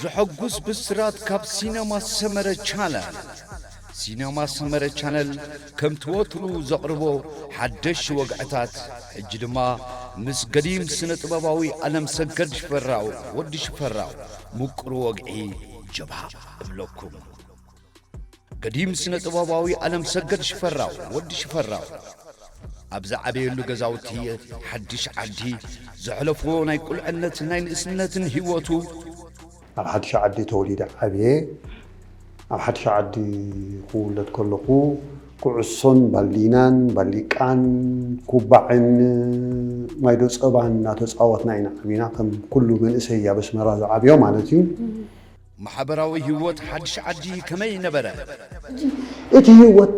ዘሐጉስ ብስራት ካብ ሲነማ ሰመረ ቻነል። ሲነማ ሰመረ ቻነል ከምቲ ወትሩ ዘቕርቦ ሓደሽ ወግዕታት፣ ሕጂ ድማ ምስ ገዲም ስነ ጥበባዊ ኣለምሰገድ ሽፈራው፣ ወዲ ሽፈራው፣ ምቁር ወግዒ ጀብሃ እብለኩም። ገዲም ስነ ጥበባዊ ኣለምሰገድ ሽፈራው፣ ወዲ ሽፈራው፣ ኣብ ዝዓበየሉ ገዛውቲ ሓድሽ ዓዲ ዘሕለፎ ናይ ቁልዕነትን ናይ ንእስነትን ህይወቱ፣ ኣብ ሓድሽ ዓዲ ተወሊደ ዓብየ። ኣብ ሓድሽ ዓዲ ክውለድ ከለኹ ኩዕሶን ባሊናን ባሊቃን ኩባዕን ማይዶ ጸባን እናተጻወትና ኢና ዓቢና። ከም ኩሉ መንእሰይ ኣብ ኣስመራ ዝዓብዮ ማለት እዩ። ማሕበራዊ ህይወት ሓድሽ ዓዲ ከመይ ነበረ? እቲ ህይወት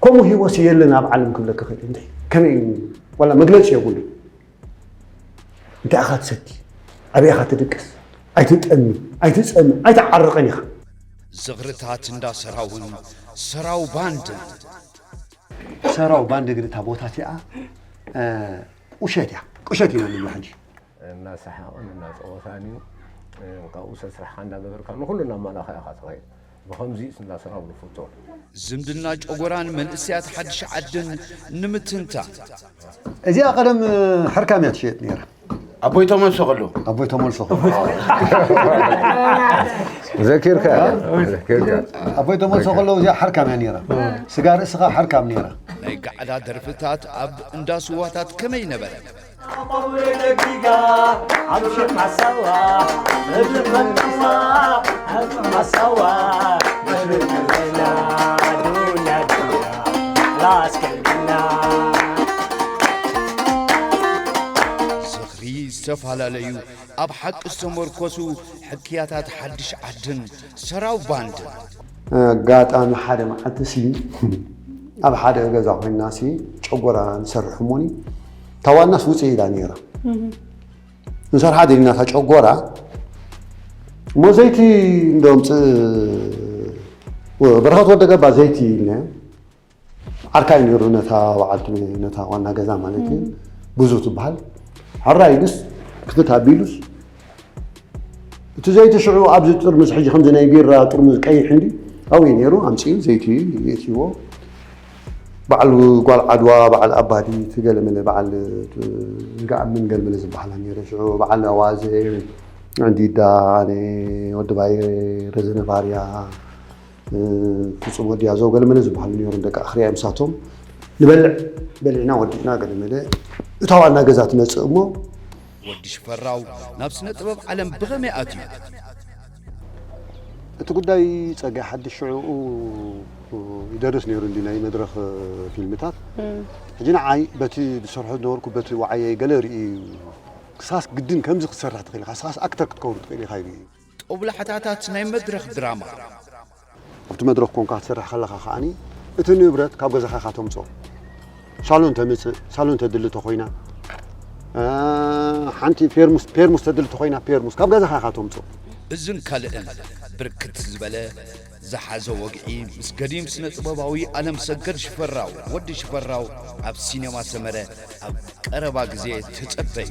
ከምኡ ህይወት የለን ኣብ ዓለም ክብለካ ክእል። እንታይ ከመይ እዩ? ዋላ መግለጺ የብሉ። እንታይ ኢኻ ትሰቲ? ኣበይ ኢኻ ትድቅስ? ኣይትጠሚ፣ ኣይትጸሚ፣ ኣይትዓርቕን ኢኻ። ዝኽርታት እንዳ ሰራውን ሰራው ባንድን። ሰራው ባንድ ግን እታ ቦታ እቲኣ፣ እ፣ ቁሸት እያ። ቁሸት ኢና ንብላ ሕጂ። እናሰሓቕን እናጸወታን እዩ። ካብኡ ሰብ ስራሕካ እናገበርካ ንኹሉ እናማላእካ ኢኻ ትኸይድ። ብኸምዚ እንዳ ሰራው ንፍቶ። ዝምድና ጨጎራን መንእሰያት ሓድሽ ዓድን ንምትንታን። እዚኣ ቀደም ሕርካም እያ ትሸየጥ ነይራ። ኣቦይ ተመልሶ ከሎ። ኣቦይ ተመልሶ ከሎ። ዘኪርካ፣ ዘኪርካ። ኣቦይ ተመልሶ ከሎ እዚኣ ሕርካም እያ ነይራ። ስጋ ርእስኻ ሕርካም ነይራ። ናይ ጋዕዳ ደርፍታት ኣብ እንዳ ስዋታት ከመይ ነበረ? ዝኽሪ ዝተፈላለዩ ኣብ ሓቂ ዝተመርኮሱ ሕክያታት ሓድሽ ዓድን ሰራው ባንድን። ኣጋጣሚ ሓደ መዓልቲ ሲ ኣብ ሓደ ገዛ ኮይና ሲ ጨጎራ ንሰርሕ እሞኒ፣ ታዋናስ ውፅእ ኢላ ነይራ። ንሰርሓ ደሊና እታ ጨጎራ እሞ ዘይቲ እንደምፅእ በረኸት ወደ ገባ ዘይቲ ኢልናዮ። ዓርካ እዩ ነይሩ ነታ በዓልቲ፣ ነታ ዋና ገዛ ማለት እዩ። ብዙ ትበሃል። ሕራይ ኢሉስ ክትት ኣቢሉስ እቲ ዘይቲ ሽዑ ኣብዚ ጥርሙዝ፣ ሕጂ ከምዚ ናይ ቢራ ጥርሙዝ ቀይሕ እንዲ ኣብኡ እዩ ነይሩ። ኣምፅኡ ዘይቲ የእትይዎ። በዓል ጓል ዓድዋ፣ በዓል ኣባዲ፣ እቲ ገለመለ በዓል ዝገኣምን ገለመለ ዝበሃላ ነይረ። ሽዑ በዓል ኣዋዘ፣ ዕንዲዳ፣ ኣነ፣ ወዲ ባይረ፣ ረዘነ ባርያ፣ ፍጹም ወዲ ያዘው ገለመለ ዝበሃሉ ነይሮም። ደቂ ኣኽርያ ምሳቶም ንበልዕ፣ በሊዕና ወዲእና ገለመለ እታ ዋና ገዛ ትመጽእ እሞ። ወዲ ሽፈራው ናብ ስነ ጥበብ ዓለም ብኸመይ ኣትዩ? እቲ ጉዳይ ጸጋይ ሓድሽ ሽዑኡ ይደርስ ነይሩ እንዲ ናይ መድረኽ ፊልምታት። ሕጂ ንዓይ በቲ ዝሰርሖ ዝነበርኩ በቲ ዋዓየይ ገለ ርእዩ ክሳስ ግድን ከምዚ ክትሰርሕ ትኽእል ኢኻ፣ ክሳስ ኣክተር ክትከውን ትኽእል ኢኻ ኢሉ እዩ። ጦብላሕታታት ናይ መድረኽ ድራማ። ኣብቲ መድረኽ ኮንካ ክትሰርሕ ከለኻ ከኣኒ እቲ ንብረት ካብ ገዛኻ ኢኻ ተምጽኦ። ሳሎን ተምጽእ፣ ሳሎን ተድሊ ተኾይና፣ እ፣ ሓንቲ ፔርሙስ፣ ፔርሙስ ተድሊ ተኾይና ፔርሙስ ካብ ገዛኻ ኢኻ ተምጽኦ። እዝን ካልእን ብርክት ዝበለ ዝሓዘ ወግዒ ምስ ገዲም ስነ ጥበባዊ ኣለምሰገድ ሽፈራው፣ ወዲ ሽፈራው፣ ኣብ ሲኔማ ሰመረ ኣብ ቀረባ ግዜ ተጸበዩ።